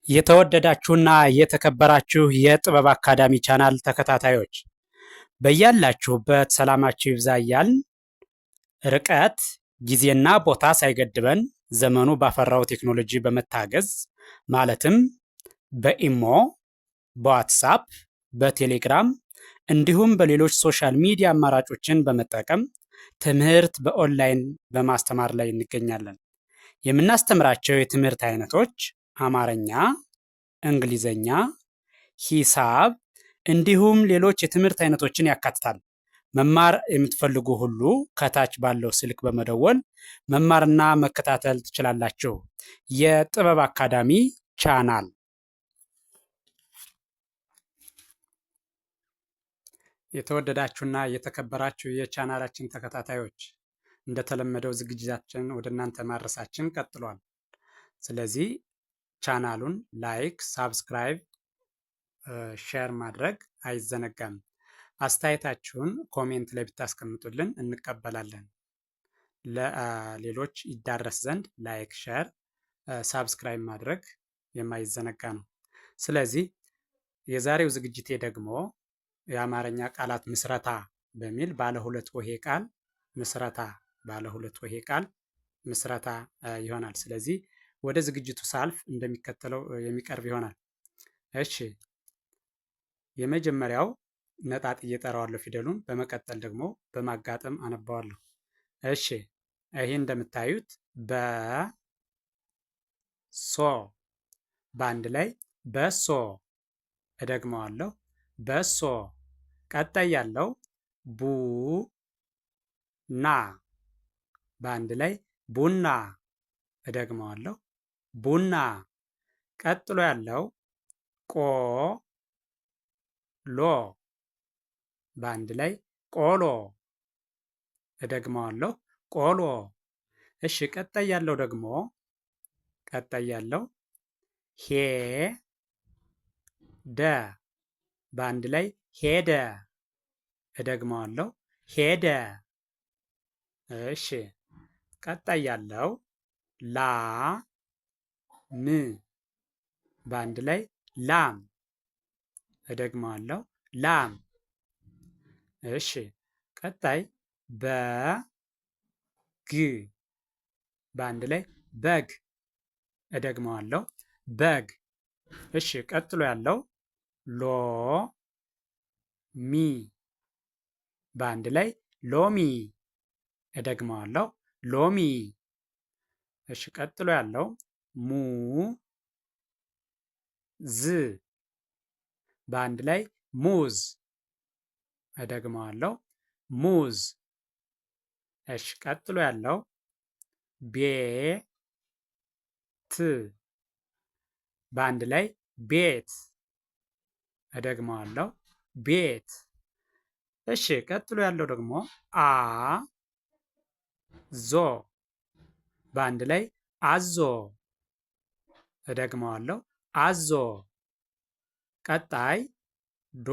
የተወደዳችሁና የተከበራችሁ የጥበብ አካዳሚ ቻናል ተከታታዮች፣ በያላችሁበት ሰላማችሁ ይብዛ እያልን ርቀት፣ ጊዜና ቦታ ሳይገድበን ዘመኑ ባፈራው ቴክኖሎጂ በመታገዝ ማለትም በኢሞ፣ በዋትሳፕ፣ በቴሌግራም እንዲሁም በሌሎች social media አማራጮችን በመጠቀም ትምህርት በኦንላይን በማስተማር ላይ እንገኛለን። የምናስተምራቸው የትምህርት አይነቶች አማርኛ፣ እንግሊዘኛ፣ ሂሳብ እንዲሁም ሌሎች የትምህርት አይነቶችን ያካትታል። መማር የምትፈልጉ ሁሉ ከታች ባለው ስልክ በመደወል መማርና መከታተል ትችላላችሁ። የጥበብ አካዳሚ ቻናል። የተወደዳችሁና የተከበራችሁ የቻናላችን ተከታታዮች፣ እንደተለመደው ዝግጅታችን ወደ እናንተ ማድረሳችን ቀጥሏል። ስለዚህ ቻናሉን like፣ subscribe፣ share ማድረግ አይዘነጋም። አስተያየታችሁን comment ላይ ብታስቀምጡልን እንቀበላለን። ለሌሎች ይዳረስ ዘንድ like፣ share፣ subscribe ማድረግ የማይዘነጋ ነው። ስለዚህ የዛሬው ዝግጅቴ ደግሞ የአማርኛ ቃላት ምስረታ በሚል ባለ ሁለት ሆሄ ቃል ምስረታ፣ ባለ ሁለት ሆሄ ቃል ምስረታ ይሆናል። ስለዚህ ወደ ዝግጅቱ ሳልፍ እንደሚከተለው የሚቀርብ ይሆናል። እሺ፣ የመጀመሪያው ነጣጥዬ እጠራዋለሁ ፊደሉን፣ በመቀጠል ደግሞ በማጋጠም አነባዋለሁ። እሺ፣ ይሄ እንደምታዩት በ ሶ፣ በአንድ ላይ በሶ። እደግመዋለሁ፣ በሶ። ቀጣይ ያለው ቡ ና፣ በአንድ ላይ ቡና። እደግመዋለሁ፣ ቡና። ቀጥሎ ያለው ቆ ሎ፣ በአንድ ላይ ቆሎ። እደግመዋለሁ፣ ቆሎ። እሺ፣ ቀጣይ ያለው ደግሞ፣ ቀጣይ ያለው ሄ ደ፣ በአንድ ላይ ሄደ። እደግመዋለሁ፣ ሄደ። እሺ፣ ቀጣይ ያለው ላ ም፣ በአንድ ላይ ላም። እደግመዋለሁ፣ ላም። እሺ፣ ቀጣይ በግ፣ በአንድ ላይ በግ። እደግመዋለሁ፣ በግ። እሺ፣ ቀጥሎ ያለው ሎ ሚ፣ በአንድ ላይ ሎሚ። እደግመዋለሁ፣ ሎሚ። እሺ፣ ቀጥሎ ያለው ሙ ዝ፣ በአንድ ላይ ሙዝ። እደግመዋለሁ፣ ሙዝ። እሺ፣ ቀጥሎ ያለው ቤት፣ በአንድ ላይ ቤት። እደግመዋለሁ፣ ቤት። እሺ፣ ቀጥሎ ያለው ደግሞ አ ዞ፣ በአንድ ላይ አዞ። እደግመዋለሁ፣ አዞ። ቀጣይ ዶ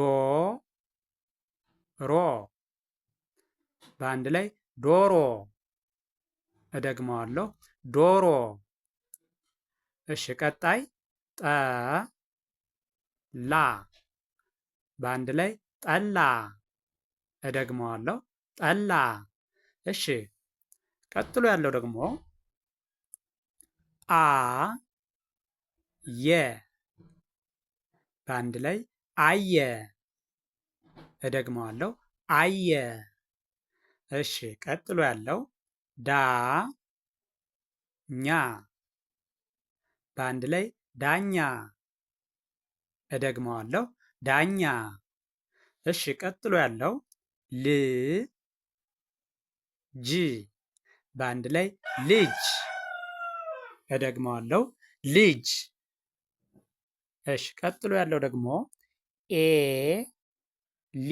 ሮ፣ በአንድ ላይ ዶሮ። እደግመዋለሁ፣ ዶሮ። እሺ፣ ቀጣይ ጠ ላ፣ በአንድ ላይ ጠላ። እደግመዋለሁ፣ ጠላ። እሺ፣ ቀጥሎ ያለው ደግሞ አ የ፣ በአንድ ላይ አየ። እደግመዋለሁ፣ አየ። እሺ፣ ቀጥሎ ያለው ዳ ኛ፣ በአንድ ላይ ዳኛ። እደግመዋለሁ፣ ዳኛ። እሺ፣ ቀጥሎ ያለው ል ጅ፣ በአንድ ላይ ልጅ። እደግመዋለሁ፣ ልጅ። እሺ፣ ቀጥሎ ያለው ደግሞ ኤ ሊ፣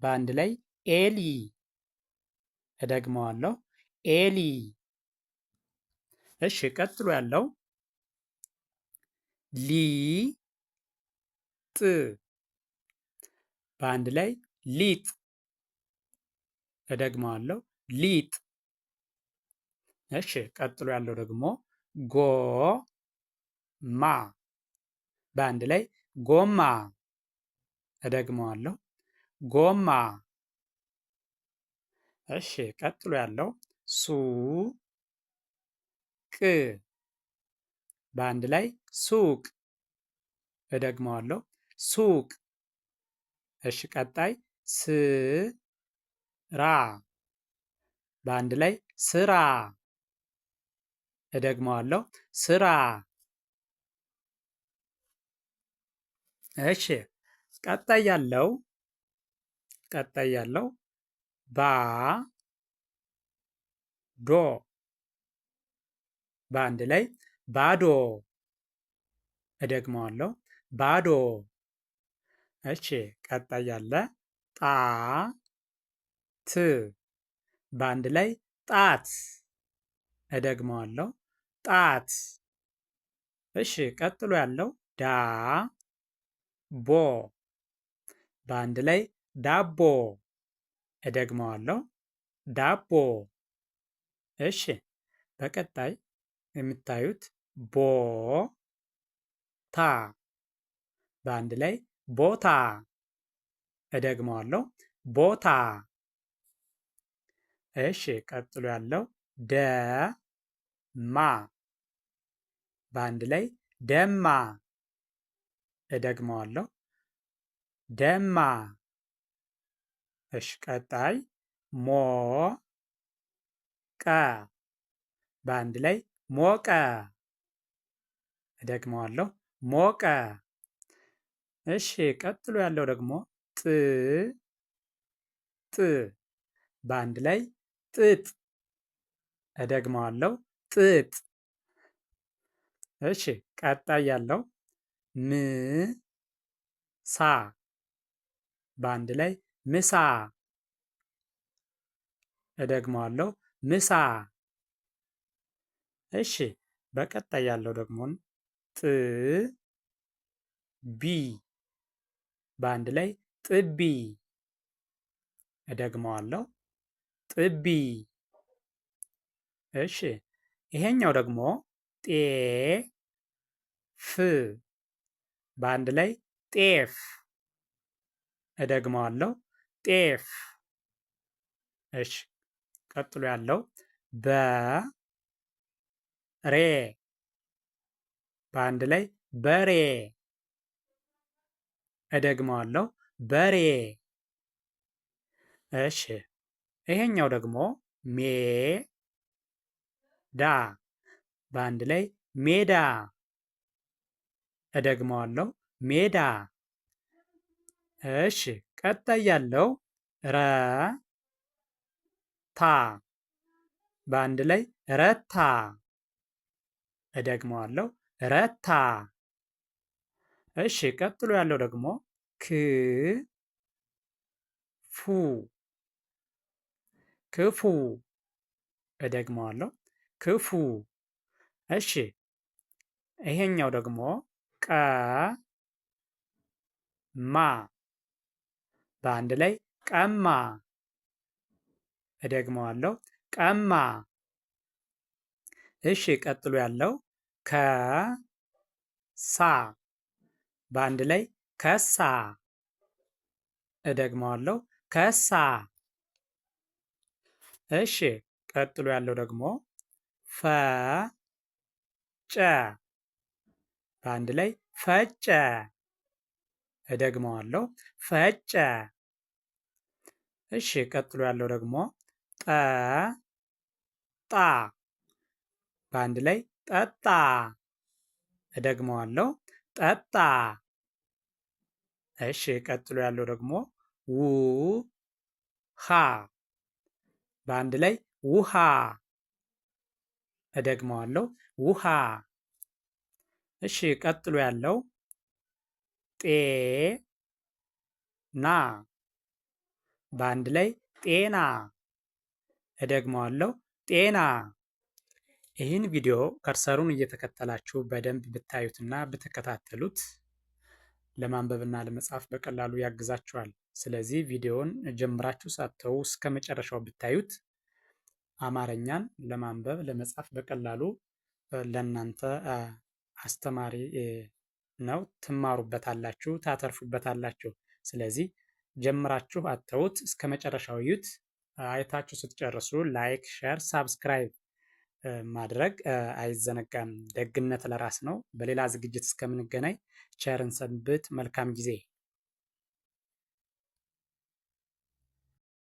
በአንድ ላይ ኤሊ። እደግመዋለሁ፣ ኤሊ። እሺ፣ ቀጥሎ ያለው ሊ ጥ፣ በአንድ ላይ ሊጥ። እደግመዋለሁ፣ ሊጥ። እሺ፣ ቀጥሎ ያለው ደግሞ ጎ ማ በአንድ ላይ ጎማ። እደግመዋለሁ ጎማ። እሺ ቀጥሎ ያለው ሱ ቅ በአንድ ላይ ሱቅ። እደግመዋለሁ ሱቅ። እሺ ቀጣይ ስራ በአንድ ላይ ስራ። እደግመዋለሁ ስራ። እሺ ቀጣይ ያለው ቀጣይ ያለው ባ ዶ በአንድ ላይ ባዶ። እደግመዋለሁ ባዶ። እሺ ቀጣይ ያለ ጣ ት በአንድ ላይ ጣት። እደግመዋለሁ ጣት። እሺ ቀጥሎ ያለው ዳ ቦ በአንድ ላይ ዳቦ። እደግመዋለሁ ዳቦ። እሺ በቀጣይ የምታዩት ቦ ታ በአንድ ላይ ቦታ። እደግመዋለሁ ቦታ። እሺ ቀጥሎ ያለው ደማ በአንድ ላይ ደማ። እደግመዋለሁ ደማ። እሺ ቀጣይ ሞ ቀ በአንድ ላይ ሞቀ። እደግመዋለሁ ሞቀ። እሺ ቀጥሎ ያለው ደግሞ ጥ ጥ በአንድ ላይ ጥጥ። እደግመዋለሁ ጥጥ። እሺ ቀጣይ ያለው ም ሳ በአንድ ላይ ምሳ። እደግመዋለሁ ምሳ። እሺ በቀጣይ ያለው ደግሞ ጥ ቢ በአንድ ላይ ጥቢ። እደግመዋለሁ ጥቢ። እሺ ይሄኛው ደግሞ ጤ ፍ በአንድ ላይ ጤፍ። እደግመዋለሁ ጤፍ። እሺ ቀጥሎ ያለው በሬ በአንድ ላይ በሬ። እደግመዋለሁ በሬ። እሺ ይሄኛው ደግሞ ሜዳ በአንድ ላይ ሜዳ። እደግመዋለሁ ሜዳ። እሺ ቀጣይ ያለው ረታ በአንድ ላይ ረታ። እደግመዋለሁ ረታ። እሺ ቀጥሎ ያለው ደግሞ ክ ፉ ክፉ። እደግመዋለሁ ክፉ። እሺ ይሄኛው ደግሞ ቀ ማ በአንድ ላይ ቀማ። እደግመዋለሁ ቀማ። እሺ ቀጥሎ ያለው ከሳ በአንድ ላይ ከሳ። እደግመዋለሁ ከሳ። እሺ ቀጥሎ ያለው ደግሞ ፈጨ በአንድ ላይ ፈጨ። እደግመዋለሁ ፈጨ። እሺ ቀጥሎ ያለው ደግሞ ጠጣ በአንድ ላይ ጠጣ። እደግመዋለሁ ጠጣ። እሺ ቀጥሎ ያለው ደግሞ ውሃ በአንድ ላይ ውሃ። እደግመዋለሁ ውሃ። እሺ ቀጥሎ ያለው ጤና በአንድ ላይ ጤና። እደግመዋለሁ ጤና። ይህን ቪዲዮ cursor ኡን እየተከተላችሁ በደንብ ብታዩትና ብትከታተሉት ለማንበብና ለመጻፍ በቀላሉ ያግዛችኋል። ስለዚህ ቪዲዮውን ጀምራችሁ ሳትተዉ እስከ መጨረሻው ብታዩት አማርኛን ለማንበብ ለመጻፍ በቀላሉ ለእናንተ አስተማሪ ነው። ትማሩበታላችሁ፣ ታተርፉበታላችሁ። ስለዚህ ጀምራችሁ አተውት እስከ መጨረሻው እዩት። አይታችሁ ስትጨርሱ like፣ share፣ subscribe ማድረግ አይዘነጋም። ደግነት ለራስ ነው። በሌላ ዝግጅት እስከምንገናኝ ቸር እንሰንብት። መልካም ጊዜ።